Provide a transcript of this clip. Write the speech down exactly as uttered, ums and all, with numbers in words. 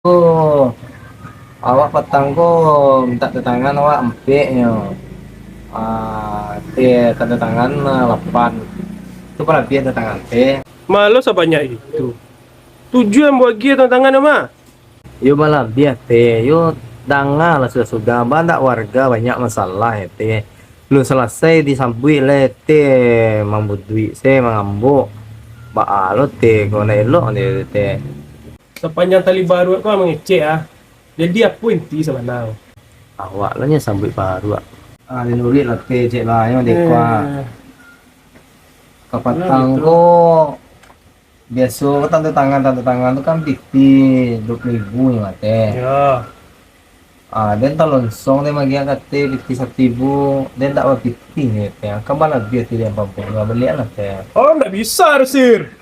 Oh, awak patang ko mintak tantangan awak ampek nyo. Ah, teh tantangan, ah, lapan. Tu palabiah tantangan teh. Malah sabanyak itu. Tujuah ambo agiah tantangan mah. Yo balabiah teh, yo danga lah sudah-sudah. Banyak warga banyak masalah yo teh. Lun salasai disambuik lai teh mambuduik se mangambok. Baa lo teh, ko ndak elok teh. Sapanjang tali baruak ko mangecek ah. Jadi apo inti sabana? Awak lah nyo sambuik baruak. Ah, dinuruik lah teh cek lah, yo dek ko ah. Eh. Kapatang ko biaso ko tanda tangan, tanda tangan tu kan pitih dua puluh ribu nyo teh. Yo. Ah, den talonsong den magiah kate pitih satu ribu, den dak bapitih nyo teh. Kan balabiah teh den ampek puluah, baliak lah teh. Oh, ndak bisa, Sir.